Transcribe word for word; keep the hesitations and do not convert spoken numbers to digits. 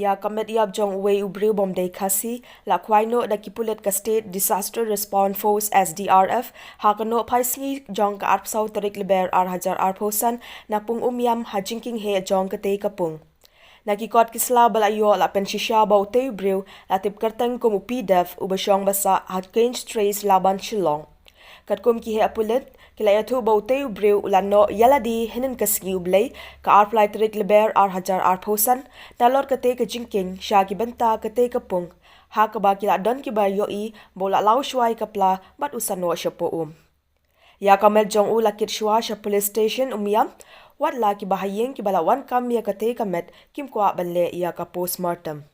Ïa ka met ïap jong uwei u briew bym dei Khasi la khwai noh da ki pulit ka State Disaster Response Force, S D R F, ha ka nohphaisngi jong ka arphew saw tarik Lber arhajar arphew san na pung Umiam ha jingkieng heh jong katei ka pung. Na ki kot ki sla ba la ïoh la pynshisha ba utei u briew la tip kyrteng kum u P Dev uba shong ba sah ha Grange Terrace, Laban, Shillong. Katkum ki heh pulit, ki la ïathuh ba utei u briew u la noh ïa lade hynnin ka sngi U Blei, ka arphew lai tarik Lber arhajar arphew san, nalor katei ka jingkieng sha ki bynta katei ka pung, ha kaba ki la don kiba ïohi ba u la law shuwa ïa ka pla bad u sa noh shapoh um. Ïa ka met jong u la kit shuwa sha Police Station Umiam, wat la kiba ha ïing kiba la wan kam ïa katei ka met kim kwah ban leh ïa ka postmortem.